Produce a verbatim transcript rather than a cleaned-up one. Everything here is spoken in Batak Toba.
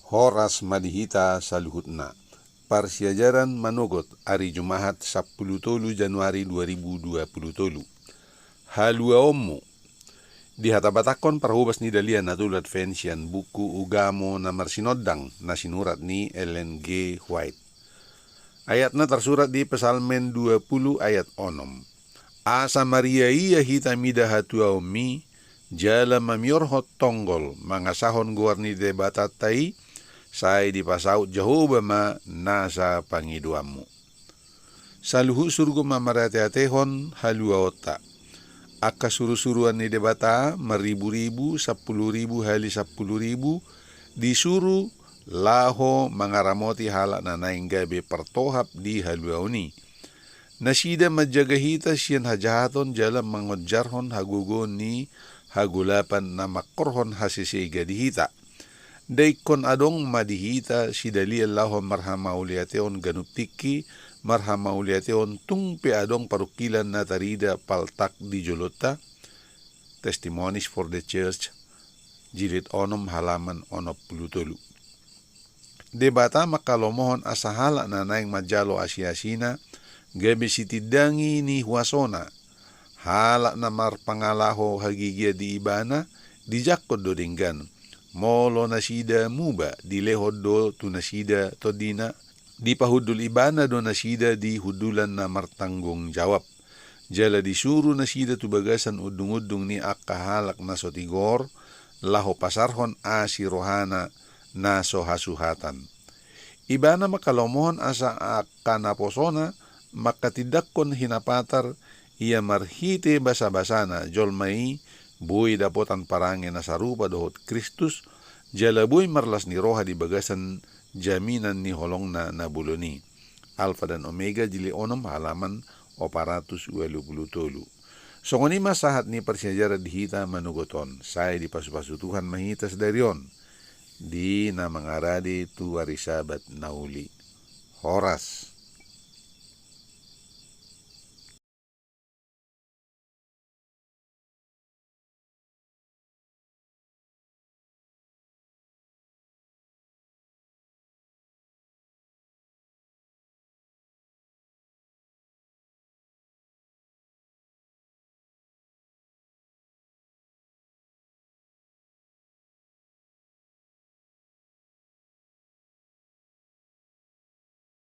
Horas ma di hita saluhutna. Parsiajaran manogot, ari Jumahat sampulu tolu Januari dua ribu dua pulu tolu. Haluaonmu. Dihatabatakhon parhobas ni Dalihan Na Tolu Advent sian buku Ugamo na Marsinondang na sinurat ni Ellen G. White. Ayatna tarsurat di Psalmen dua pulu ayat onom. Asa mariaia hita mida hatuaonmi, jala mamiorhon tonggol mangasahon goar ni Debatanta i, sai dipasaut Jahowa ma nasa pangidoanmu. Saluhut surgo ma marateatehon haluaonta. Angka surusuruan ni Debata, marriburibu, sampulu ribu hali sampulu ribu, disuru laho mangaramoti halak na naeng gabe partohap di haluaon i. Nasida manjaga hita sian hajahaton jala mangonjarhon hagogoon ni hagolapan na mangkorhon hasesega di hita. Nda ingkon adong ma di hita sidalian laho marhamauliateon ganup tingki, marhamauliateon tung pe adong parungkilan na tarida paltak di jolonta? Testimonies for the Church, jilid onom, halaman onom pulu tolu. Debata mangkalomohon asa halak na naeng manjalo asiasina gabe sitindangi ni huasona. Halak na marpangalaho hagigian di Ibana dijangkon do denggan. Molo nasida muba, dilehon do tu nasida tondina, dipahundul Ibana do nasida di hundulan na martanggung jawab. Jala disuru nasida tu bagasan undungundung ni angka halak na so tigor, laho pasarhon asi rohana na so hasuhatan. Ibana mangkalomohon asa angka naposona mangkatindangkon hinapatar. Ia marhite basabasana jolma i boi dapotan parange na sarupa dohot Kristus, jala boi marlas ni roha di bagasan jaminan ni holongna na bolon i. Alfa dan Omega, jilid onom, halaman opat ratus ualu pulu tolu. Songon i ma sahat ni parsiajaran di hita manogot on, sai dipasupasu Tuhan ma hita sadari on di na mangarade tu ari Sabat na uli. Horas.